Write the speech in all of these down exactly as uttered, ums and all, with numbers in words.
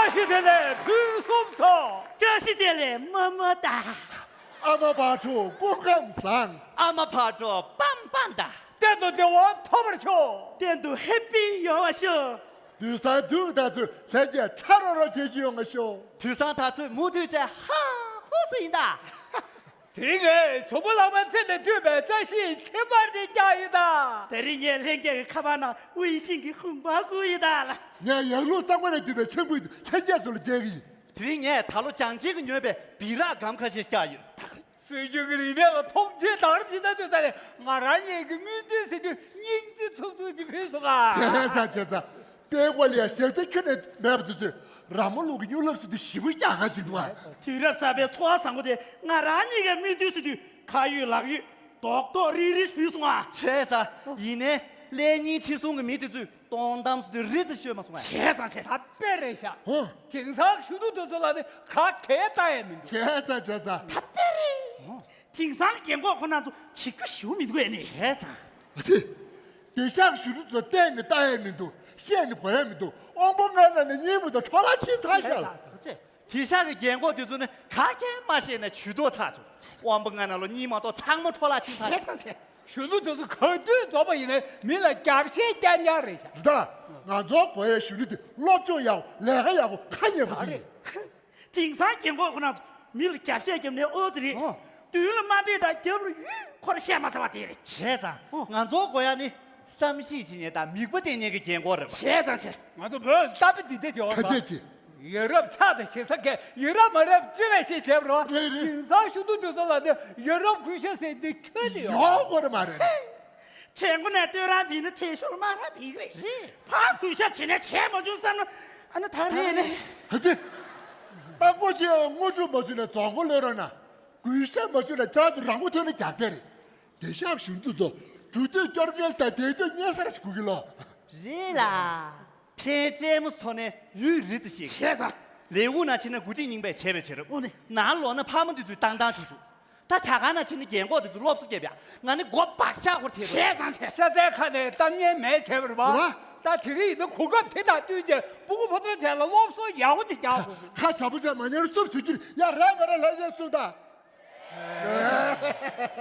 བཀྲ་ཤིས་བདེ་ལེགས་ཕུན་སུམ་ཚོགས། བཀྲ་ཤིས་བདེ་ལེགས་རྨོ་མོ་དང་། ཨ་མ་བག་དྲོ་སྐུ་ཁམས་བཟང་། ཨ་མ་བག་དྲོ་པང་པང་དང་། གཏན་དུ་བདེ་བ་ཐོབ་པར་ཤོག། གཏན་དུ་ཧེ་པི་ཡོང་བར་ཤོག། དུས་སང་དུས་ད་ཚོད་ལྷན་རྒྱས་ཁྲ་རོ་རོ་བྱེད་ཀྱི་ཡོང་བར་ཤོག། དུས་སང་ད་ཚོད་མུ་མཐུད་བྱས་ཧ་ཧུ་སུ་ཡིན་ད། དེ་རིང་ངས་ཇོ་མོ་གླང་མའི་མཚན་ལས་བཏུས་པའི་བཀྲ་ཤིས་ཚེ་དཔལ་ཅིག་བཀྱག་ཡོད་ད། དེ་རིང་ངས་ལྷན་རྒྱས་ཀྱི་ཁ་པར་ནང་ཝེ་ཤིང་གི་ཧུང་པ་བསྐུར་ཡོད་ད་ལ། ངས་ཡང་ལུགས་གསར་པ་ནས་བཏུས་པའི་ཆང་ཕུད་ལྷན་རྒྱས་ཚོ་ལ་སྟེར་གི་ཡིན། དེ་རིང་ངས་ད་ལོ་བྱང་ཆེན་གྱིས་ཉོས་པའི་སྦི་རག་སྒམ་ཁ་ཤས་བཀྱག་ཡོད། སྲོལ་རྒྱུན་གྱི་རིག་གནས་ལ་མཐོང་ཆེན་དང་ཅི་ལྟར་འདུག་ས་ནས་ང་རང་ཉིད་ཀྱི་སྨོན་འདུན་ཟེར་དུས་སྙིང་རྗེ་ཚུབ་ཚུབ་ཅིག་ཕུལ་སོང་ང་། བྱས་ཙང་བྱས་ཙང་། དཔེ་ཀོ་ལི་ཡ་ཞེ་ཚ་ཁྱོན་ནས་མེད་པ་དུས་ཚོད་ར་མོ་ལུག་གི་སྨྱུག་ལབ་སུ་དེ་ཞིབ་པོ་རྒྱག་ག་ཅིག་འདུག་ཨ། དུས་རབས་གསར་པའི་འཚོ་བ་བཟང་པོ་དེ་ང་རང་ཉིད་ཀྱི་སྨོན་འདུན་ཟེར་དུས་ཁ་ཡོད་ལག་ཡོད་རྡོག་རྡོག་རིལ་རིལ་ཕུལ་སོང་ཨ། བྱས་ཙང་ཡིན་ནའི་ཀླད་རྙིང་ཁྲི་སྲོང་གི་མི་དེ་ཚོས་སྟོང་གཏམ་སུ་དེ་རི་ཙི་ཤོད་མ་སོང་ཨ། བྱས་ཙང་བྱས། ད་དཔེ་རེད་ཤག་ཧོ། དེང་སང་གཞོན་ནུ་དེ་ཚོ་ལ་ནི་ག་གས་ལྟ་ཡས་མི་འདུག་བྱས་ཙང་བྱས་ཙང་། ད་དཔེ་རེད། དེང་སང་རྒན་གོག་ཁོ་ན་ཚོ་བྱེད་རྒྱུ་ཞེ་པོ་མི་འདུག་ཨེ་ནི། བྱས་ཙང་། དེང་སང་གཞོན་ནུ་ཚོ་བལྟས་ནས་ལྟ་ཡས་མི་འདུག་བཤད་ནས་གོ་ཡས་མི་འདུག་དབང་པོ་ལྔ་ན་ནི་གཉིད་མི་འདུག་འཕྲོ་བརླག་ཕྱིན་ཚར་ཤག་ལ། དེང་སང་གི་རྒན་གོག་དེ་ཚོ་ནི་ག་གས་མ་བཤད་ནས་ཇུས་གཏོགས་ཚར་བྱུང་། དབང་པོ་ལྔ་ན་ལོ་གཉིད་མ་གཏོགས་ཚང་མ་འཕྲོ་བརླག་ཕྱིན་ཚར་ཤག་གཞོན་ནུ་དེ་ཚོ་ག་དུས་རྫོགས་པ་ཡིན་ནའི་མི་ལ་རྒྱབ་བཤད་རྐྱང་རྐྱང་རེད་ཤག་རེད་ད། ང་ཚོ་གོ་ཡའི་གཞོན་ནུ་དེ་སློབ་སྦྱོང་ཡག་པོ་ལས་ཀ་ཡག་པོ་ཁ་ཉན་པོ་དེ་ཡིན། དེང་སང་རྒན་གོག་ཁོ་ན་ཚོ་མི་ལ་རྒྱབ་བཤད་རྒྱབ་ནས་ཨོ་ཙི་རེད། ཨོ། མདུན་ལ་དམའ་འབེབས་དང་རྒྱབ་ལ་ཡུལ་འཁོར་བཤད་མ་ཚར་བ་དེ་རེད། བྱས་ཙང་ཨོ། ང་ཚོ་གོ་ཡ་ནི་བསམ་ཤེས་བྱེད་མཁན་དང་མིག་དཔེ་བསྟན་མཁན་གྱི་རྒན་གོག་རེད་པ། བྱས་ཙང་བྱས། ང་ཚོ་བོད་ལྟ་བུ་འདི་འདྲ་བྱེད་བ་ག་འདྲ་བྱེད། ཡ་རབས་ཆགས་དང་ཞེ་ས་མཁན་ཡ་རབས་མ་རབས་བཅོས་མེད་ཞེས་བྱས་པ་རེད་པ། རེད་རེད། དེང་སང་གཞོན་ནུ་དེ་ཚོ་ལ་ནི་ཡ་རབས་གུས་ཞབས་ཟེར་འདི་ཁྱོན་ནས་ཡོད། ཡོང་དགོས་རེད་མ་རེད། དྲན་གོ་ནས་སྟོད་རང་བིས་ན་དྲན་ཤོར་མ་རང་བིས་རེད། རེད། ཕར་གུས་ཞབས་བྱས་ནས་བྱས་མ་བྱུང་བསམ་ན་ཨ་ནི་ད་རེད་ནི། ཧ་ཙི། ཨ་ཀོ་ཆེ་དངོས་གྲུབ་མ་བྱུང་ན་རྫོང་མགོ་ལོས་རོགས་ན། གུས་ཞབས་མ་བྱུང་ན་ཅག་ཏུ་རང་མགོ་ཐོན་ན་རྒྱག་ཚད་རེད། དེང་སང་གཞོན་ནུ་ཚོ་གྲུ་དུས་སྐྱོར་མཁན་ས་དེ་དུས་གཉན་ས་ར་ཞིག་གུ་གི་ལོ། རེད་ལ། ཕན་སྤྲད་མོ་ཐོག་ནས་ཡུལ་རི་ཙི་ཞིག་བྱས་ཙང་། ལས་ཁུངས་ནང་ཕྱིན་ན་དགུ་ཁྲི་རྙིང་པས་བྱས་པའི་བྱ་རབས། ཨོ་ནི། ནང་ལོག་ན་ཕ་མ་འདི་ཚོས་བཏང་བཏང་བྱུག་བྱུག་ད་ཇ་ཁང་ནང་ཕྱིན་ན་རྒན་གོག་འདི་ཚོས་སློབ་གསོ་བརྒྱབ་ཡ། ང་ནི་མགོ་སྦག་ཤག་སྐོར་ཐེབས། བྱས་ཙང་བྱས། ཤ་ཚའི་ཁ་ནས་གཏམ་ངན་མེད་བྱས་པ་རེད་པ། ཨོ། ད་དེ་རིང་ཡིན་ན་གོ་སྐབས་དེ་དང་བསྟུན་བྱས་སྤུ་གུ་ཕོ་ཚོད་བྱས་ལ་སློབ་གསོ་ཡག་པོ་ཅིག་རྒྱག་དགོས། ཁ་ཞབས་པོ་བྱས་མ་ཉན་སུབ་བྱེད་རྒྱུ་ཡ་ར་ང་ར་ལྷ་ཡས་སུ་ད།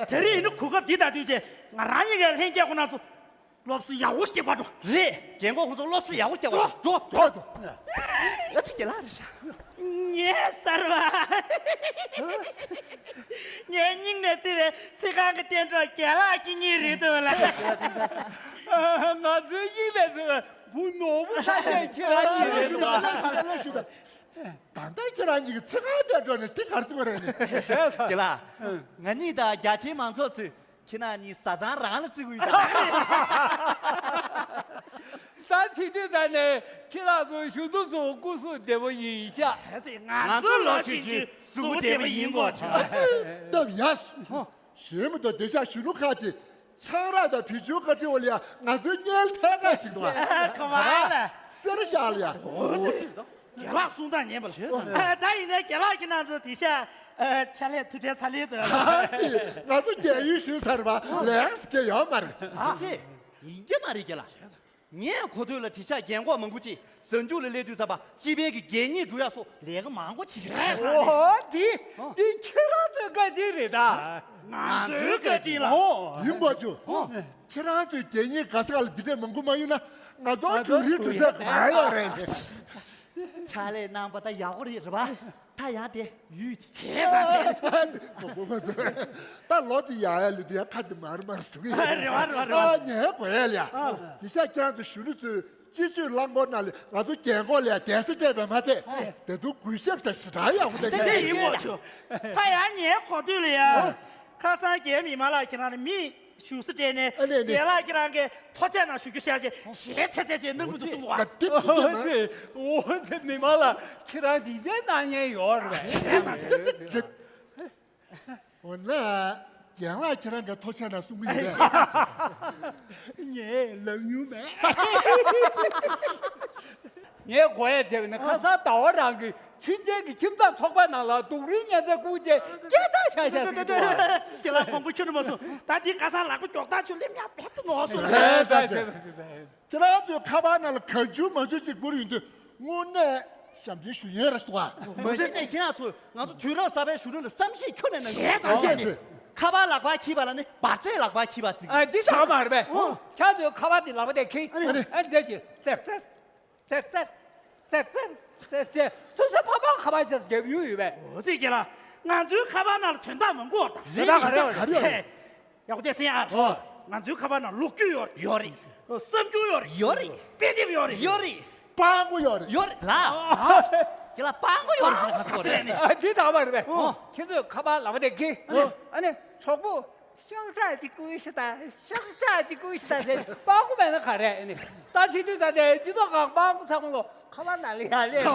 དེ་རིང་ཡིན་ན་གོ་སྐབས་འདི་དང་བསྟུན་བྱས་ང་རང་ཉིད་ཀྱི་ལྷན་རྒྱས་ཁོ་ན་ཚོ་སློབ་གསོ་ཡག་པོ་ཞིག་བྱེད་པ་འགྲོ། རེད། རྒན་གོག་ཁོ་ཚོ་སློབ་གསོ་ཡག་པོ་རྒྱག་པ་འགྲོ། འགྲོ། འགྲོ། ཨ་ཙི་རྒན་ལགས་རེད་ཤག་ངའི་གསར་པ། ངའི་སྙིང་ནས་བརྩེ་བའི་ཚེ་གང་གི་གཏན་གྲོགས་རྒན་ལགས་ཁྱེད་གཉིས་རེད་འདུག་ལ། ང་ཚོའི་སྙིང་ནས་བརྩེ་བའི་བུ་ནོར་བུ་ལྷ་ཡས་ཁྱེད་རང་གཉིས་རེད་འདུག་ལ། ལགས་སོ་ད་ལགས་སོ་ད། ད་ལྟ་ཁྱེད་རང་གཉིས་ཀྱི་ཚེ་གང་གཏན་གྲོགས་ནས་དེ་གར་སོང་བ་རེད་ནས། རྒན་ལགས། ང་གཉིས་དང་རྒྱ་ཆེའི་མང་ཚོགས་ཚོས་ཁྱེད་རང་གཉིས་བཟའ་ཚང་རང་ལ་བརྩི་གི་ཡོད་ད། ད་ཚིག་དུས་ད་ནས་ཁྱེད་རང་ཚོ་གཞོན་ནུ་ཚོ་སྐུ་གཟུགས་བདེ་པོ་ཡིན་ཤག་ང་ཚོ་ལོ་ཆུང་ཆུང་གཟུགས་པོ་བདེ་པོ་ཡིན་དགོས་བྱུང་། སྟབས་ཡག་སོང་། གཞོན་མི་དང་བདེ་ཤག་གཞོན་ནུ་ཁག་ཅིག་ཆང་རག་དང་བི་ཇུ་ཀ་ཏི་ཨོ་ལ་ཡ་ང་ཚོའི་གཉེན་ཐད་ཀ་ཅིག་འདུག་ཨ། ག་བ་ལ། སེར་ཤག་ལ་ཡ། རྒན་ལགས་གསུང་སྟངས་ཉན་པ་ལ། ད་ཡིན་ནའི་རྒན་ལགས་ཁྱེད་རང་ཚོ་དེ་ཤ་ཕྱག་ལས་ཐུགས་ཁྲལ་ཚ་ལོས་འདུག་ཨ་ཙི། ང་ཚོ་རྒན་ཡོལ་ཞུས་ཚར་བ་ལས་ཀ་ཡོད་མ་རེད། ཨ་ཙི། ཡིན་གྱི་མ་རེད་རྒན་ལགས། ངས་གོ་ཐོས་ལ་དེ་ཤ་རྒན་གོག་མང་པོ་ཅིག་གཟའ་མཇུག་ལ་སླེབས་དུས་ཙམ་པ་སྤྱི་ཕན་གྱི་རྒྱལ་གཉེར་སྒྲུབ་ཡག་སོགས་ལས་ཀ་མང་པོ་བྱེད་ཀྱི་རེད། ཨོ་དེ་དེ་ཁྱེད་རང་ཚོའི་བཀའ་དྲིན་རེད་ད། ང་ཚོའི་བཀའ་དྲིན་ལ། ཨོ། ཡིན་པ་ཅོ། ཨོ། ཁྱེད་རང་ཚོའི་རྒྱལ་གཉེར་ག་ས་ག་ལ་འདི་འདྲས་མང་པོ་མ་ཡོང་ན་ང་ཚོ་ང་ཚོ་གྲུ་རིའི་གྲུ་ཚད་མ་ཡོང་རེད། ཕྱག་ལས་གནང་པ་ད་ཡག་པོ་རེད་རེད་པ། ད་ཡང་དེ་ཡུལ་དེ། བྱས་ཙང་བྱས། མ་མ་མ་ཟེར། ད་ལོ་དེ་ཡག་ཡག་ལུས་དེ་ཡང་ཁ་དེ་མར་མར་འགྲོ་གི་ཡིན། རེ་བ་རེ་བ་རེ་བ། ཨ་ཉལ་དགོས་ཡ་ལ་ཡ། དེ་ཤ་ཁྱེད་རང་ཚོ་གཞོན་ནུ་ཚོས་སྤྱི་སྤྱོད་རླངས་འཁོར་ནང་ལ་ང་ཚོ་རྒན་གོག་ལ་ཡ་བསྡད་ས་སྤྲད་པ་མ་ཚད་དེ་དུས་གུས་ཞབས་དང་ཞེ་དྲག་ཡག་པོ་དེ་བྱས་ཡིན་ཡོད་ཆོག་ད་ཡང་ཉལ་གོ་དུས་ལ་ཡ། ཁ་སང་རྒན་མི་མ་ལགས་ཁྱེད་རང་ལ་མི། བཞུགས་ས་སྤྲད་ནས་ཨ་ནི་ཨ་ནི། རྒན་ལགས་ཁྱེད་རང་གིས་ཐུགས་རྗེ་གནང་ཞུ་རྒྱུ་བྱས་རྗེས་ཞལ་ཚད་ཚད་ཅིག་གནང་གི་འདུག་གསུངས་འདུག་བ། ད་དེ་དེ་དེ་མ། ཨོ་ཙི། ཨོ་ཙི། མི་མང་ལ་ཁྱེད་རང་འདི་འདྲའི་གནང་མཁན་ཡོད་རེད་པས། དེ་དེ་དེ། འོ་ན། རྒན་ལགས་ཁྱེད་རང་གིས་ཐུགས་རྗེ་གནང་གསུང་གི་ཡོད་པས། ངས་ལབ་མྱོང་མེད། ངས་གོ་ཡ་བྱས་པ་ནི་ཁ་སང་ཟླ་བ་རང་གི་ཆུང་ཆེན་གྱི་ཁྱིམ་ཚང་ཚོགས་པའི་ནང་ལ་སྡུག་རུས་ཉེན་ཚད་བཀུག་རྗེས་སྐད་གྲགས་ཤག་ཤག་ཟེར་གྱི་འདུག་ཁྱེད་ལ་གོང་བུ་ཁྱོན་ནས་མ་སོང་། ད་འདི་ཁ་སང་ལག་པ་མགྱོགས་ཐག་ཆོད་སླེབས་ཡག་རྦད་དེ་ནོར་སོང་། ཟེར་ཟེར་ཟེར། ཁྱེད་རང་ཚོའི་ཁ་པར་ནང་ལ་གང་བྱུང་མང་བྱུང་ཅིག་བསྐུར་ཡོང་དུས་དངོས་གནས་ ཞབས་འདྲེན་ཞུ་ཡས་ར་ཞུ་བ། མ་གཞི་ནས་ཁྱེད་རང་ཚོས་ང་ཚོ་དུས་རབས་གསར་པའི་གཞོན་ནུ་ལ་བསམ་ཤེས་ཁྱོན་ནས་གནང་གི་བྱས་ཙང་བྱས་ནས། ཁ་པར་ལག་པར་འཁྱེར་བ་ལ་ནི་འབར་རྫས་ལག་པར་འཁྱེར་བ་ཅིག་ཨ་འདི་ཚང་མ་རེད་པས། ཨོ། ཁྱེད་ཚོས་ཁ་པར་འདི་ལག་པ་དེ་འཁྱེར། ཨ་ནི། ཨ་འདི་ཅིག་ཙེར་ཙེར། ཙེར་ཙེར། ཙེར་ཙེར། ཙེར་ཙེར། སོ་སོའི་ཕ་མ་ཁ་པར་ཅིག་རྒྱབ་མྱོང་ཡོད་པས། འོ་ཙི་རྒན་ལགས། ང་ཚོའི་ཁ་པར་ནང་ལ་དོན་དག་མང་པོ་ཡོད་རེད་ད། དོན་དག་ག་རེ་ཡོད་རེད། ཡག་པོ་བྱས་གསན་ཨ། ཨོ། ང་ཚོའི་ཁ་པར་ནང་ལོ་རྒྱུས་ཡོད་རེད། ཡོད་རེད། གསར་འགྱུར་ཡོད་རེད། ཡོད་རེད། དཔེ་དེབ་ཡོད་རེད། ཡོད་རེད། སྤྲང་པོ་ཡོད་རེད། ཡོད་རེད་ལ། རྒན་ལགས་སྤྲང་པོ་ཡོད་རེད་ཟེར་ན་ག་ཚོད་རེད། ཨ་འདི་དག་པ་རེད་པས། ཨོ། ཁྱེད་ཚོས་ཁ་པར་ལག་པ་དེ་འཁྱེར། ཨོ། ཨ་ནི་གྲོགས་པོ། ཤོག་ཚ་གཅིག་བསྐུར་ཤི་ད། ཤོག་ཚ་གཅིག་བསྐུར་ཤི་ད་ཟེར་སྤྲང་པོ་མེད་ན་ག་རེ་ཨེ་ནི། ད་བྱེད་དུས་ད་ནས་སྤྱི་ཚོགས་ཁང་སྤྲང་པོ་ཚང་མ་ལོ་ཁ་པར་ནང་ལ་ཡར་སླེབས་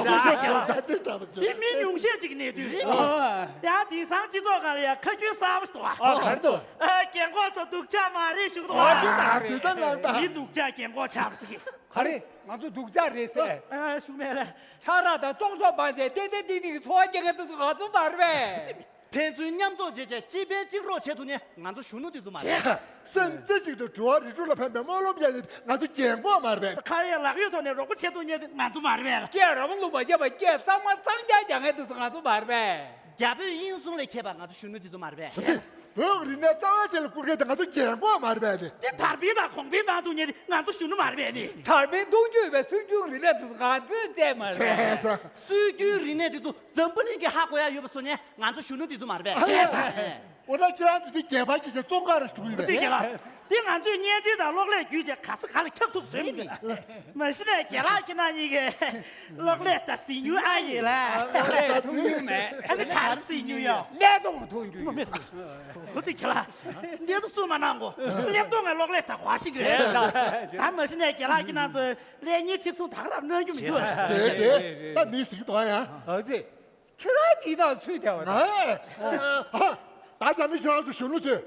ད་ད་ད་ད་ད་དེ་མི་ཉུང་ཤས་ཅིག་གནས་དུས་རེད། ཨ། ཡང་དེང་སང་སྤྱི་ཚོགས་ཁང་ལ་ཡང་ཁ་རྒྱུན་གསར་པ་ཞིག་འདུག་ཨ། ཨ་ག་རེ་འདུག་ཨ་རྒན་གོག་ཚོ་སྡུག་ཅག་མ་རེད་ཞུ་གི་འདུག་ཨ་དེ་ད་དེ་ད་ན་ད་མི་སྡུག་ཅག་རྒན་གོག་ཆགས་ཟིག་ག་རེ་ང་ཚོ་སྡུག་ཅག་རེད་ཟེར། ཨ་ཞུ་མེད་ལ། ཆང་རག་དང་ལྕོག་ལྕོག་སྤངས་བྱས་ཏན་ཏན་ཏིག་ཏིག་འཚོ་བ་སྐྱེལ་མཁན་དེ་ཚོ་ང་ཚོ་མ་རེད་པས། ཕན་ཚུན་མཉམ་འཛོམས་བྱས་བྱས་གཅིག་ཕན་གཅིག་གྲོགས་བྱེད་ཐུབ་མཁན་ང་ཚོ་གཞོན་ནུ་དེ་ཚོ་མ་རེད། བྱས་ཙང་སེམས་རྩེ་གཅིག་ཏུ་འགྲོ་བ་རིགས་དྲུག་ལ་ཕན་པའི་སྨོན་ལམ་རྒྱག་མཁན་དེ་ང་ཚོ་རྒན་གོག་མ་རེད་པས། ཁ་ཡོད་ལག་ཡོད་ཐོག་ནས་རོགས་པ་བྱེད་ཐུབ་མཁན་དེ་ང་ཚོ་མ་རེད་པས། སྐད་ར་མ་ལུག་མ་བརྒྱབ་པ་སྐད་གཙང་མ་གཙང་རྐྱང་རྒྱག་མཁན་དེ་ཚོ་ང་ཚོ་མ་རེད་པས། རྒྱ་བོད་དབྱིན་གསུམ་ལས་མཁས་པ་ང་ཚོ་གཞོན་ནུ་དེ་ཚོ་མ་རེད་པས། བྱས་ཙང་བོད་ཀྱི་རིག་གནས་རྩ་བ་ཞིག་ལ་བཀུར་མཁན་དེ་ང་ཚོ་རྒན་གོག་མ་རེད་པས། དེ་དར་སྤེལ་དང་གོང་འཕེལ་བཏང་ཐུབ་མཁན་དེ་ང་ཚོ་གཞོན་ནུ་མ་རེད་པས་ནི། དར་སྤེལ་གཏོང་རྒྱུ་ཡོད་པའི་སྲོལ་རྒྱུན་རིག་གནས་དེ་ཚོ་ང་ཚོས་བཙལ་མ་རེད་པས། བྱས་ཙང་། སྲོལ་རྒྱུན་རིག་གནས་དེ་ཚོ་འཛམ་བུ་གླིང་གི་ཧ་གོ་ཡ་ཡོད་པ་བཟོ་མཁན་ང་ཚོ་གཞོན་ནུ་དེ་ཚོ་མ་རེད་པས། བྱས་ཙང་། འོ་ན་ཁྱེད་རང་ཚོ་དེ་རྒྱལ་ཕམ་གྱི་ཆེད་བཙོང་ག་ར་ཞུགས་ཡོད་པས། ཅི་ག་ལ། དེ་ང་ཚོས་བརྙན་འཕྲིན་དང་གློག་ཀླད་བརྒྱུད་བྱས་ག་ས་ག་ལ་ཁྱབ་ཐུབ་བཟོས་མི་འདུག་མ་གཞི་ནས་རྒན་ལགས་ཁྱེད་རང་གཉིས་ཀས་གློག་ཀླད་དང་གཟིགས་མྱོང་ཨ་ཡིན་ལ། གློག་ཀླད་མཐོང་མྱོང་མེད། ཨ་ནི་ག་རེ་གཟིགས་མྱོང་ཡོད། ཀླད་སྟོང་མཐོང་རྒྱུ་ཡོད། འོ་ཙི་རྒན་ལགས། འདི་ཚོ་སུ་མ་གནང་གོ། ཀླད་སྟོང་ངས་གློག་ཀླད་དང་ག་ཤིག་རེད། ད་མ་གཞི་ནས་རྒན་ལགས་ཁྱེད་རང་ཚོས་ཀླད་རྙིང་ཁྲིག་སྲུང་དག་རབ་གནང་རྒྱུ་མི་འདུག་དེ་དེ་ད་མི་གཟིགས་དོ་ཡ། འོ་ཙི། ཁྱེད་རང་འདི་དང་ཚུད་བསྡད་པ་དང་། ད་ཅང་ནི་ཁྱེད་རང་ཚོ་གཞོན་ནུ་ཚོས་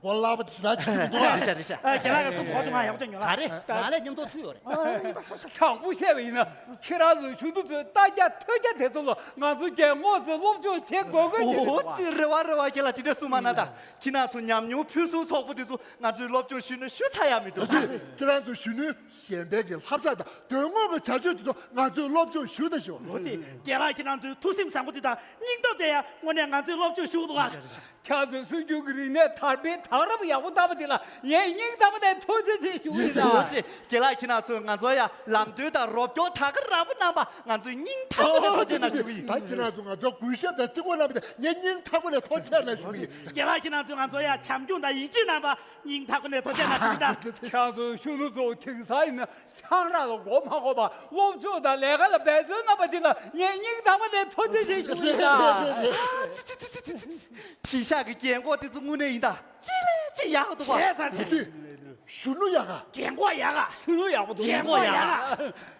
མགོ་ལག་པ་དེ་ཞེ་དྲག་བྱེད་ཀྱི་འདུག་རེད་ཤག་རེད་ཤག་ཨ་རྒན་ལགས་ཀྱིས་གསུང་གོ་བྱུང་ང་ཡག་པོ་ཅིག་ཉོ་ལ། ག་རེ་ང་ལ་མཉམ་དུ་ཚུད་ཡོད་རེད། དྲང་པོ་བཤད་པ་ཡིན་ན་ཁྱེད་རང་ཚོ་གཞོན་ནུ་ཚོས་ལྟ་རྒྱ་ཐོས་རྒྱ་དེ་ཚོ་ལ་ང་ཚོ་རྒན་གོག་ཚོས་སློབ་སྦྱོང་བྱེད་དགོས་དགོས་ཅིག་རེད་པ། འོ་ཙི་རེད་བ་རེད་བ་རྒན་ལགས་དེ་འདྲ་གསུང་མ་གནང་ད། ཁྱེད་རང་ཚོ་ཉམས་མྱོང་ཕུན་སུམ་ཚོགས་པོ་དེ་ཚོ་ང་ཚོའི་སློབ་སྦྱོང་ཞུས་ན་ཞུ་ཚར་ཡག་མི་འདུག་ཁྱེད་རང་ཚོ་གཞོན་ནུ་གཞན་ཕན་གྱི་བསླབ་བྱ་དང་དོན་དངོས་ཀྱི་བྱ་སྤྱོད་དེ་ཚོ་ང་ཚོས་སློབ་སྦྱོང་ཞུ་དང་ཞུ། འོ་ཙི་རྒན་ལགས་ཁྱེད་རང་ཚོའི་ཐུགས་སེམས་བཟང་པོ་དེ་དང་སྙིང་སྟོབས་དེ་ཡང་དངོས་གནས་ང་ཚོས་སློབ་སྦྱོང་ཞུ་དགོས་ཨ། ཁྱེད་ཚོས་སྲོལ་རྒྱུན་གྱི་རིག་གནས་དར་སྤེལ་དང་རབས་ཡག་པོ་བཏང་བ་དེ་ལ་ངས་སྙིང་ཐག་པ་ནས་ཐུགས་རྗེ་ཆེ་ཞུ་གི་ཡིན་ད། འོ་ཙི་རྒན་ལགས་ཁྱེད་རང་ཚོས་ང་ཚོ་ཡང་ལམ་སྟོན་དང་རོགས་སྐྱོར་དག་རབས་གནང་བ་ང་ཚོས་སྙིང་ཐག་པ་ནས་ཐུགས་རྗེ་གནང་ཞུ་གི་ཡིན། ད་ཁྱེད་རང་ཚོ་ང་ཚོར་གུས་ཞབས་དང་བརྩི་བཀུར་གནང་བ་དེ་ངས་སྙིང་ཐག་པ་ནས་ཐུགས་རྗེ་གནང་ཞུ་གི་ཡིན། རྒན་ལགས་ཁྱེད་རང་ཚོས་ང་ཚོ་ཡང་བྱམས་སྐྱོང་དང་ཡིད་ཆེས་གནང་བ། སྙིང་ཐག་པ་ནས་ཐུགས་རྗེ་གནང་ཞུ་གི་ཡིན་ད། ཁྱེད་ཚོ་གཞོན་ནུ་ཚོ་དེང་སང་ཡིན་ན་ཆང་རག་ལ་མགོ་མ་འཁོར་བར་སློབ་སྦྱོང་དང་ལས་ཀ་ལ་འབད་བརྩོན་གནང་བ་འདི་ལ་ངས་སྙིང་ཐག་པ་ནས་ཐུགས་རྗེ་ཆེ་ཞུ་གི་ཡིན་ད། གཞིས་ཆགས་ཀྱི་རྒན་གོག་དེ་ཚོ་དངོས་གནས་ཡིན་ད་ཅི་ལས་ཅི་ཡག་འདུག་བ། བྱས་ཙང་བྱས་ཙང་། གཞོན་ནུ་ཡག་ག་རྒན་གོག་ཡག་ག་གཞོན་ནུ་ཡག་པོ་འདུག་རྒན་གོག་ཡག་ག་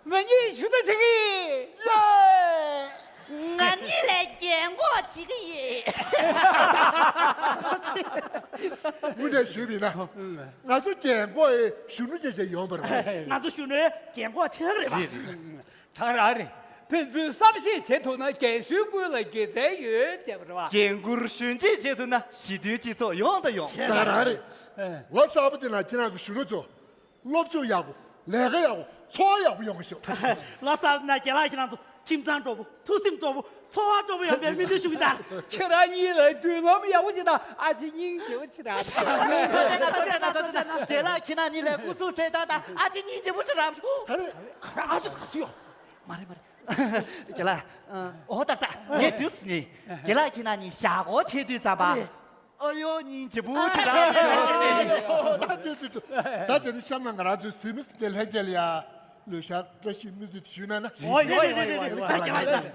ང་གཉིས་ཞུ་ད་བྱེད་ཀྱི་ཡིན། ཡེ། ང་གཉིས་ལས་རྒན་གོག་བྱེད་ཀྱི་ཡིན། དངོས་གནས་ཞུས་པ་ཡིན་ན། ང་ཚོ་རྒན་གོག་ཡི་གཞོན་ནུ་བྱས་བྱས་ཡོང་བ་རེད། ང་ཚོ་གཞོན་ནུའི་རྒན་གོག་ཆགས་ཀྱི་རེད་པ། རེད་རེད། ད་རང་རེད། ཕན་ཚུན་བསམ་ཤེས་བྱེད་ཐུབ་ན་རྒན་གཞོན་ཀུན་ལ་དགེ་མཚན་ཡོད་ཅེས་པ་རེད་པ། རྒན་བཀུར་གཞོན་གཅེས་བྱེད་ཐུབ་ན་ཞི་མཐུན་སྤྱི་ཚོགས་ཡོང་དང་ཡོང་། ད་རང་རེད། ལོ་གསར་པ་འདི་ན་ཁྱེད་རང་ཚོ་གཞོན་ནུ་ཚོ་སློབ་སྦྱོང་ཡག་པོ། ལས་ཀ་ཡག་པོ། འཚོ་བ་ཡག་པོ་ཡོང་གི་ཤོག་ལོ་གསར་པ་འདི་ན་རྒན་ལགས་ཁྱེད་རང་ཚོ་ཁྱིམ་ཚང་སྤྲོ་པོ། ཐུགས་སེམས་སྤྲོ་པོ། འཚོ་བ་སྤྲོ་པོ་ཡོང་བའི་སྨོན་འདུན་ཞུ་གི་ད། ཁྱེད་རང་གཉིས་ལ་མདུན་ལམ་ཡག་པོ་ཞིག་དང་ཨ་ཅེ་སྙིང་རྗེ་པོ་ཞིག་རག་ཐུགས་རྗེ་གནང་། ཐུགས་རྗེ་གནང་། ཐུགས་རྗེ་གནང་། རྒན་ལགས་ཁྱེད་རང་གཉིས་ལ་སྐུ་གཟུགས་གསལ་ཐང་དང་ཨ་ཅེ་སྙིང་རྗེ་པོ་ཞིག་རག་ཤོག་ག་རེ། ག་རེ་ཨ་ཅེ་ག་སུ་ཡོད། མ་རེད་མ་རེད། རྒན་ལགས། ཨ། འོ་ཏག་ཏག་ངས་དུས་སུ་ནི། རྒན་ལགས་ཁྱེད་རང་གཉིས་ཞག་སྒོར་ཐེག་དུས་ཙམ་པ། ཨ་ཡོ་སྙིང་རྗེ་པོ་ཅིག་རག་ཤོག་ད་ཅི་ཅི་ད་ཅི་ནི་གཤམ་ན་ང་རང་ཚོའི་གཟིགས་མོ་གཟིགས་མཁན་ལྷན་རྒྱས་ལ་ཡ། ལོ་ཤ་བཀྲ་ཤིས་སྨོན་ཚིག་ཞུས་ན་ན། འོ་ཡོད་ཡོད་ཡོད་ཡོད། ད་རྒན་ལགས་ད།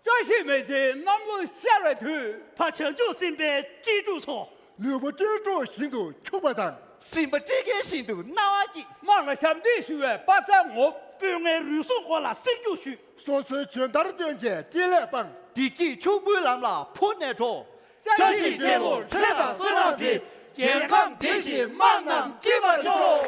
བཀྲ་ཤིས་མེ་ལྕེ་གནམ་ལོ་ཤར་བའི་དུས། ཕ་བྱང་ཆུབ་སེམས་དཔའི་སྤྲེལ་ཕྲུག་ཚོ། ལུས་པོ་སྤྲེལ་སྒྲོག་བཞིན་དུ་འཁྱུག་པ་དང་། སེམས་པ་སྤྲེལ་རྒན་བཞིན་དུ་རྣ་བ་སྐྱིད། དམངས་ལ་ཞབས་འདེགས་ཞུ་བའི་དཔའ་རྩལ་ངོམ། སྤོས་ངན་རུལ་སུངས་འོག་ལ་སེམས་སྐྱོ་ཞུས། སོ་སོའི་འཇོན་ཐང་སྟོན་བྱས་སྤྲེལ་ལད་སྤངས། བདེ་སྐྱིད་ཕྱུག་པོའི་ལམ་ལ་འཕུར་ནས་འགྲོ། བཀྲ་ཤིས་སྤྲེལ་ལོར་ཚེ་དང་བསོད་ནམས་འཕེལ། རྒྱལ་ཁམས་བདེ་ཞིང་དམངས་རྣམས་སྐྱིད་པར་ཤོག